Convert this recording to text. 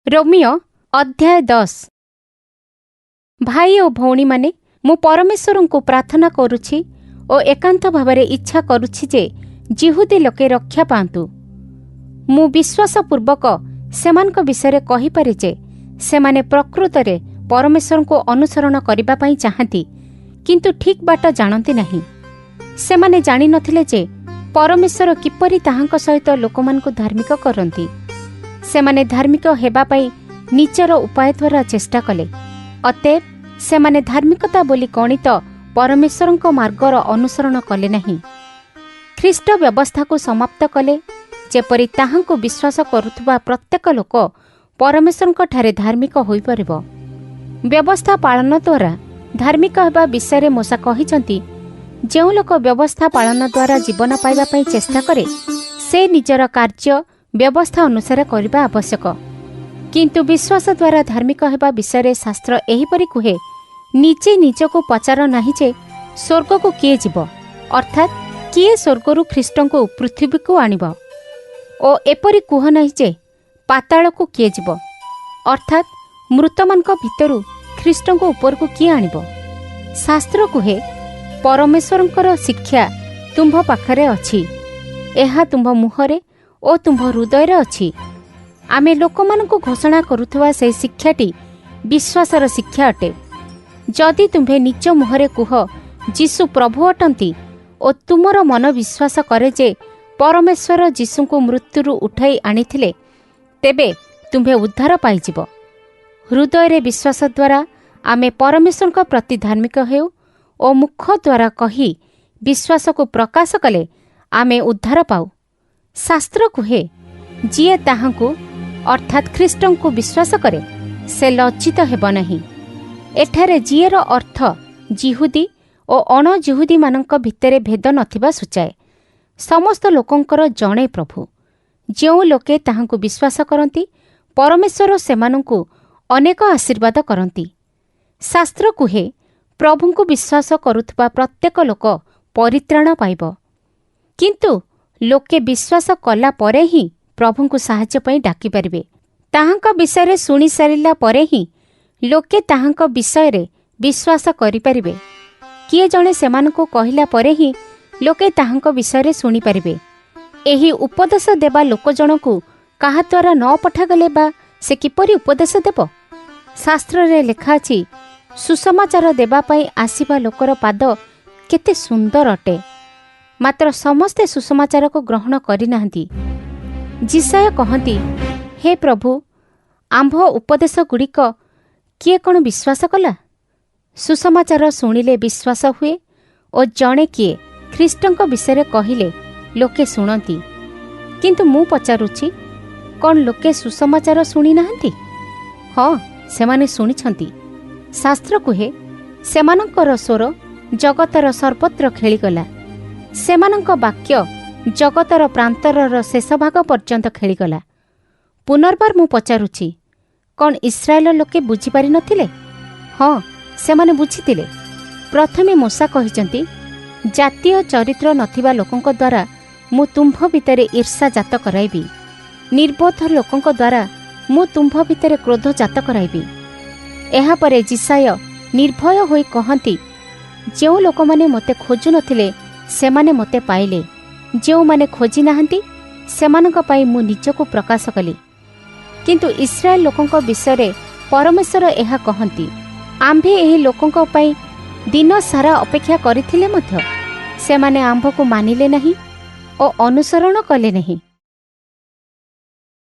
ରୋମୀୟ ଅଧ୍ୟାୟ 10। ଭାଇ ଓ ଭଉଣୀମାନେ, ମୁଁ ପରମେଶ୍ୱରଙ୍କୁ ପ୍ରାର୍ଥନା କରୁଛି ଓ ଏକାନ୍ତ ଭାବରେ ଇଚ୍ଛା କରୁଛି ଯେ ଯିହୁଦୀ ଲୋକେ ରକ୍ଷା ପାଆନ୍ତୁ। ମୁଁ ବିଶ୍ୱାସପୂର୍ବକ ସେମାନଙ୍କ ବିଷୟରେ କହିପାରେ ଯେ ସେମାନେ ପ୍ରକୃତରେ ପରମେଶ୍ୱରଙ୍କୁ ଅନୁସରଣ କରିବା ପାଇଁ ଚାହାନ୍ତି, କିନ୍ତୁ ଠିକ୍ ବାଟ ଜାଣନ୍ତି ନାହିଁ। ସେମାନେ ଜାଣିନଥିଲେ ଯେ ପରମେଶ୍ୱର କିପରି ତାହାଙ୍କ ସହିତ ଲୋକମାନଙ୍କୁ ଧାର୍ମିକ କରନ୍ତି। ସେମାନେ ଧାର୍ମିକ ହେବା ପାଇଁ ନିଜର ଉପାୟ ଦ୍ୱାରା ଚେଷ୍ଟା କଲେ। ଅତଏବ ସେମାନେ ଧାର୍ମିକତା ବୋଲି ଗଣିତ ପରମେଶ୍ୱରଙ୍କ ମାର୍ଗର ଅନୁସରଣ କଲେ ନାହିଁ। ଖ୍ରୀଷ୍ଟ ବ୍ୟବସ୍ଥାକୁ ସମାପ୍ତ କଲେ, ଯେପରି ତାହାଙ୍କୁ ବିଶ୍ୱାସ କରୁଥିବା ପ୍ରତ୍ୟେକ ଲୋକ ପରମେଶ୍ୱରଙ୍କଠାରେ ଧାର୍ମିକ ହୋଇପାରିବ। ବ୍ୟବସ୍ଥା ପାଳନ ଦ୍ୱାରା ଧାର୍ମିକ ହେବା ବିଷୟରେ ମୋଶା କହିଛନ୍ତି, ଯେଉଁ ଲୋକ ବ୍ୟବସ୍ଥା ପାଳନ ଦ୍ୱାରା ଜୀବନ ପାଇବା ପାଇଁ ଚେଷ୍ଟା କରେ, ସେ ନିଜର କାର୍ଯ୍ୟ ବ୍ୟବସ୍ଥା ଅନୁସାରେ କରିବା ଆବଶ୍ୟକ। କିନ୍ତୁ ବିଶ୍ୱାସ ଦ୍ୱାରା ଧାର୍ମିକ ହେବା ବିଷୟରେ ଶାସ୍ତ୍ର ଏହିପରି କୁହେ, ନିଜେ ନିଜକୁ ପଚାର ନାହିଁ ଯେ ସ୍ୱର୍ଗକୁ କିଏ ଯିବ, ଅର୍ଥାତ୍ କିଏ ସ୍ୱର୍ଗରୁ ଖ୍ରୀଷ୍ଟଙ୍କୁ ପୃଥିବୀକୁ ଆଣିବ, ଓ ଏପରି କୁହ ନାହିଁ ଯେ ପାତାଳକୁ କିଏ ଯିବ, ଅର୍ଥାତ୍ ମୃତମାନଙ୍କ ଭିତରୁ ଖ୍ରୀଷ୍ଟଙ୍କୁ ଉପରକୁ କିଏ ଆଣିବ। ଶାସ୍ତ୍ର କୁହେ, ପରମେଶ୍ୱରଙ୍କର ଶିକ୍ଷା ତୁମ୍ଭ ପାଖରେ ଅଛି, ଏହା ତୁମ୍ଭ ମୁହଁରେ ଓ ତୁମ୍ଭ ହୃଦୟରେ ଅଛି। ଆମେ ଲୋକମାନଙ୍କୁ ଘୋଷଣା କରୁଥିବା ସେହି ଶିକ୍ଷାଟି ବିଶ୍ୱାସର ଶିକ୍ଷା ଅଟେ। ଯଦି ତୁମ୍ଭେ ନିଜ ମୁହଁରେ କୁହ ଯୀଶୁ ପ୍ରଭୁ ଅଟନ୍ତି ଓ ତୁମର ମନ ବିଶ୍ୱାସ କରେ ଯେ ପରମେଶ୍ୱର ଯୀଶୁଙ୍କୁ ମୃତ୍ୟୁରୁ ଉଠାଇ ଆଣିଥିଲେ, ତେବେ ତୁମ୍ଭେ ଉଦ୍ଧାର ପାଇଯିବ। ହୃଦୟରେ ବିଶ୍ୱାସ ଦ୍ୱାରା ଆମେ ପରମେଶ୍ୱରଙ୍କ ପ୍ରତି ଧାର୍ମିକ ହେଉ ଓ ମୁଖ ଦ୍ୱାରା କହି ବିଶ୍ୱାସକୁ ପ୍ରକାଶ କଲେ ଆମେ ଉଦ୍ଧାର ପାଉ। ଶାସ୍ତ୍ର କୁହେ, ଯିଏ ତାହାଙ୍କୁ ଅର୍ଥାତ୍ ଖ୍ରୀଷ୍ଟଙ୍କୁ ବିଶ୍ୱାସ କରେ, ସେ ଲଜ୍ଜିତ ହେବ ନାହିଁ। ଏଠାରେ ଯିଏର ଅର୍ଥ ଯିହୁଦୀ ଓ ଅଣଯିହୁଦୀମାନଙ୍କ ଭିତରେ ଭେଦ ନଥିବା ସୂଚାଏ। ସମସ୍ତ ଲୋକଙ୍କର ଜଣେ ପ୍ରଭୁ। ଯେଉଁ ଲୋକେ ତାହାଙ୍କୁ ବିଶ୍ୱାସ କରନ୍ତି, ପରମେଶ୍ୱର ସେମାନଙ୍କୁ ଅନେକ ଆଶୀର୍ବାଦ କରନ୍ତି। ଶାସ୍ତ୍ର କୁହେ, ପ୍ରଭୁଙ୍କୁ ବିଶ୍ୱାସ କରୁଥିବା ପ୍ରତ୍ୟେକ ଲୋକ ପରିତ୍ରାଣ ପାଇବ। କିନ୍ତୁ ଲୋକେ ବିଶ୍ୱାସ କଲା ପରେ ହିଁ ପ୍ରଭୁଙ୍କୁ ସାହାଯ୍ୟ ପାଇଁ ଡାକିପାରିବେ। ତାହାଙ୍କ ବିଷୟରେ ଶୁଣିସାରିଲା ପରେ ହିଁ ଲୋକେ ତାହାଙ୍କ ବିଷୟରେ ବିଶ୍ୱାସ କରିପାରିବେ। କିଏ ଜଣେ ସେମାନଙ୍କୁ କହିଲା ପରେ ହିଁ ଲୋକେ ତାହାଙ୍କ ବିଷୟରେ ଶୁଣିପାରିବେ। ଏହି ଉପଦେଶ ଦେବା ଲୋକ ଜଣକୁ କାହା ଦ୍ୱାରା ନ ପଠାଗଲେ ବା ସେ କିପରି ଉପଦେଶ ଦେବ? ଶାସ୍ତ୍ରରେ ଲେଖା ଅଛି, ସୁସମାଚାର ଦେବା ପାଇଁ ଆସିବା ଲୋକର ପାଦ କେତେ ସୁନ୍ଦର ଅଟେ। ମାତ୍ର ସମସ୍ତେ ସୁସମାଚାରକୁ ଗ୍ରହଣ କରିନାହାନ୍ତି। ଯିଶାଇୟ କହନ୍ତି, ହେ ପ୍ରଭୁ, ଆମ୍ଭ ଉପଦେଶଗୁଡ଼ିକ କିଏ କ'ଣ ବିଶ୍ୱାସ କଲା? ସୁସମାଚାର ଶୁଣିଲେ ବିଶ୍ୱାସ ହୁଏ ଓ ଜଣେ କିଏ ଖ୍ରୀଷ୍ଟଙ୍କ ବିଷୟରେ କହିଲେ ଲୋକେ ଶୁଣନ୍ତି। କିନ୍ତୁ ମୁଁ ପଚାରୁଛି, କ'ଣ ଲୋକେ ସୁସମାଚାର ଶୁଣିନାହାନ୍ତି? ହଁ, ସେମାନେ ଶୁଣିଛନ୍ତି। ଶାସ୍ତ୍ର କୁହେ, ସେମାନଙ୍କର ସ୍ୱର ଜଗତର ସର୍ବତ୍ର ଖେଳିଗଲା, ସେମାନଙ୍କ ବାକ୍ୟ ଜଗତର ପ୍ରାନ୍ତରର ଶେଷ ଭାଗ ପର୍ଯ୍ୟନ୍ତ ଖେଳିଗଲା। ପୁନର୍ବାର ମୁଁ ପଚାରୁଛି, କ'ଣ ଇସ୍ରାଏଲ ଲୋକେ ବୁଝିପାରିନଥିଲେ? ହଁ, ସେମାନେ ବୁଝିଥିଲେ। ପ୍ରଥମେ ମୋଶା କହିଛନ୍ତି, ଜାତୀୟ ଚରିତ୍ର ନଥିବା ଲୋକଙ୍କ ଦ୍ୱାରା ମୁଁ ତୁମ୍ଭ ଭିତରେ ଈର୍ଷା ଜାତ କରାଇବି, ନିର୍ବୋଧ ଲୋକଙ୍କ ଦ୍ୱାରା ମୁଁ ତୁମ୍ଭ ଭିତରେ କ୍ରୋଧ ଜାତ କରାଇବି। ଏହାପରେ ଯିଶାଇୟ ନିର୍ଭୟ ହୋଇ କହନ୍ତି, ଯେଉଁ ଲୋକମାନେ ମୋତେ ଖୋଜୁନଥିଲେ ସେମାନେ ମୋତେ ପାଇଲେ, ଯେଉଁମାନେ ଖୋଜି ନାହାନ୍ତି ସେମାନଙ୍କ ପାଇଁ ମୁଁ ନିଜକୁ ପ୍ରକାଶ କଲି। କିନ୍ତୁ ଇସ୍ରାଏଲ ଲୋକଙ୍କ ବିଷୟରେ ପରମେଶ୍ୱର ଏହା କହନ୍ତି, ଆମ୍ଭେ ଏହି ଲୋକଙ୍କ ପାଇଁ ଦିନ ସାରା ଅପେକ୍ଷା କରିଥିଲେ ମଧ୍ୟ ସେମାନେ ଆମ୍ଭକୁ ମାନିଲେ ନାହିଁ ଓ ଅନୁସରଣ କଲେ ନାହିଁ।